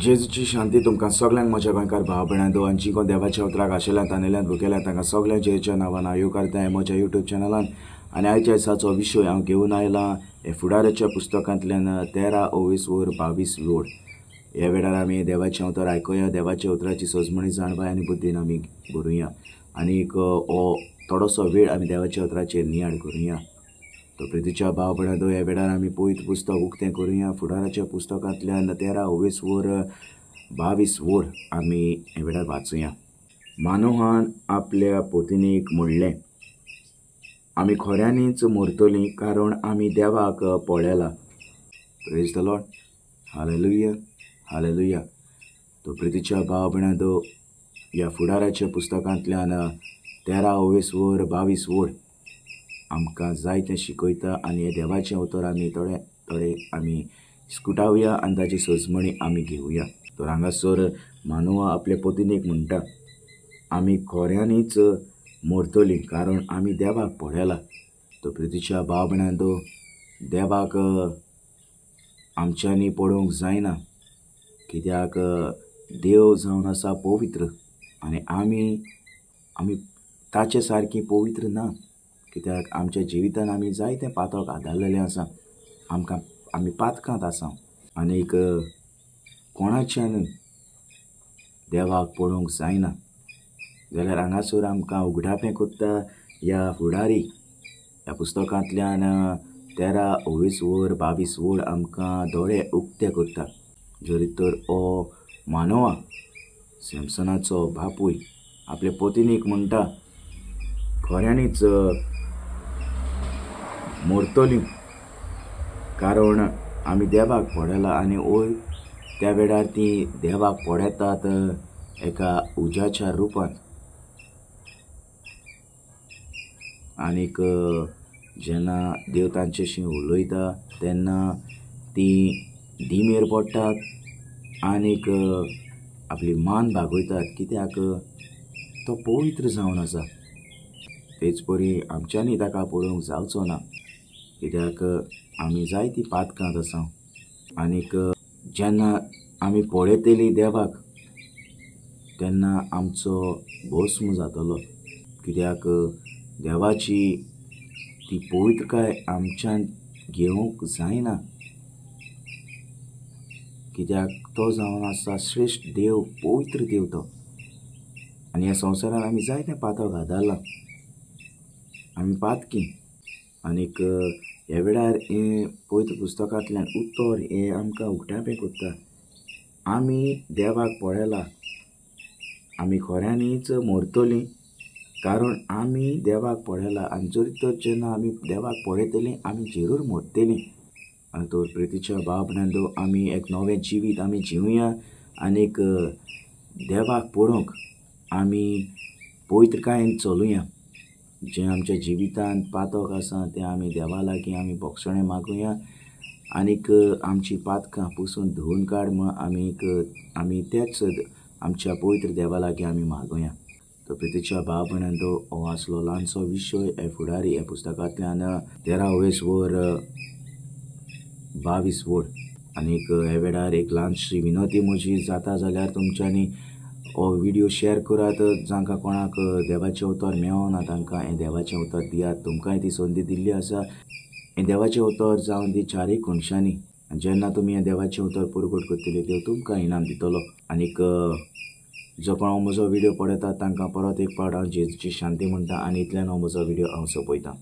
जेजूची शांती तुमकां सगळ्यांक म्हज्या गोंयकार भाव भयणां आनी जी कोण देवाच्या उतराक आशिल्ल्यान तानेल्यान भुकेल्यान तांकां सगळ्यांक जेजूच्या नांवान हांव येवकारता म्हज्या युट्यूब चॅनलान. आनी आयच्या दिसाचो विशय हांव घेवन आयला हे फुडाराच्या पुस्तकांतल्यान 13 ओवेस वर 22 वोड. ह्या वेळार आमी देवाचें उतर आयकुया, देवाच्या उतराची सजमणी जाणवाय आनी बुद्दीन आमी भरुया आनी एक हो थोडोसो वेळ आमी देवाच्या उतराचेर नियाळ करुया. तो प्रितीच्या भाव भयणां ह्या वेळार आमी पवित्र पुस्तक उक्तें करुया. फुडाराच्या पुस्तकांतल्यान 13 ओवेस वर 22 वोड आमी ह्या वेळार वाचुया. मानोहान आपल्या पोतिनीक म्हणलें, आमी खऱ्यांनीच मरतलीं कारण आमी देवाक पळयला. Praise the Lord, hallelujah, hallelujah. तो प्रितीच्या भाव भयणां ह्या फुडाराच्या पुस्तकांतल्यान 13 ओवेस वर 22 वोड आमकां जायतें शिकयता आनी हे देवाचें उतर आमी थोडे थोडे आमी स्कुटावया आनी ताची सजमणी आमी घेवया. तर हांगासर मानवा आपल्या पतिनीक म्हणटा, आमी खऱ्यांनीच मरतलीं कारण आमी देवाक पळयला. तो प्रितीच्या भाव भयणां देवाक आमच्यांनी पळोवंक जायना, कित्याक देव जावन आसा पवित्र आनी आमी आमी ताचे सारकी पवित्र ना, कित्याक आमच्या जिवितान आमी जायते पातक आदारलेलें आसा, आमकां आमी पातकांत आसा आनीक कोणाच्यानूय देवाक पळोवंक जायना. जाल्यार हांगासर आमकां उगडापें कोत्ता ह्या फुडारी ह्या पुस्तकांतल्यान 13 ओवीस वर 22 वोड आमकां दोळे उक्ते करता. जरी तर हो मानवा सॅमसनाचो बापूय आपल्या पतिनीक म्हणटा, खऱ्यांनीच मरतली कारण आमी देवाक पळयला. आनी ओय त्या वेळार ती देवाक पळयतात एका उज्याच्या रुपांत. आनीक जेन्ना देव तांच्याशी उलयता तेन्ना ती दिमेर पडटात आनीक आपली मान भागयतात, कित्याक तो पवित्र जावन आसा. तेच परी आमच्यांनी ताका पळोवंक जावचो ना, कित्याक आमी जायती पातकांत आसा. आनीक जेन्ना आमी पळयतली देवाक तेन्ना आमचो भस्म जातलो, कित्याक देवाची ती पवित्रकाय आमच्यान घेवंक जायना, कित्याक तो जावन आसा श्रेश्ठ देव, पवित्र देव तो. आनी ह्या संवसारान आमी जायते पातक आदारला, आमी पातकी. आनीक ह्या वेळार हें पवित्र पुस्तकांतल्यान उतर हें आमकां उगडापें कोत्ता, आमी देवाक पळयला, आमी खऱ्यांनीच मरतलीं कारण आमी देवाक पळयला. आनी जरी तर जेन्ना आमी देवाक पळयतलीं आमी जरूर मरतलीं. आनी तर प्रितीच्या भाव भयणां आमी एक नवें जिवीत आमी जिवया आनीक देवाक पळोवंक आमी पवित्रकायेन चलुया. जें आमच्या जिवितांत पातक आसा तें आमी देवा लागीं आमी बोगसणें मागुया आनीक आमची पातकां पुसून धुवन काड म्हूण आमी आमी तेच आमच्या पवित्र देवा लागीं आमी मागुया. तर प्रितीच्या भाव भयणां हो आसलो ल्हानसो विशय हे फुडारी ह्या पुस्तकांतल्यान 13 ओवेस वर 22 वोड. आनीक ह्या वेळार एक ल्हानशी विनंती म्हजी जाता जाल्यार तुमच्यांनी हो व्हिडियो शेअर करात, जांकां कोणाक देवाचें उतर मेळना तांकां हें देवाचें उतर दियात. तुमकांय ती संदी दिल्ली आसा. हें देवाचें उतर जावन दी चारूय कोनशांनी. जेन्ना तुमी हें देवाचें उतर परगट करतली देव तुमकां इनाम दितलो. आनीक जो कोण म्हजो व्हिडियो पळयता तांकां परत एक फावट हांव जेजूची शांती म्हणटा आनी इतल्यान हो म्हजो व्हिडियो हांव सोंपयतां.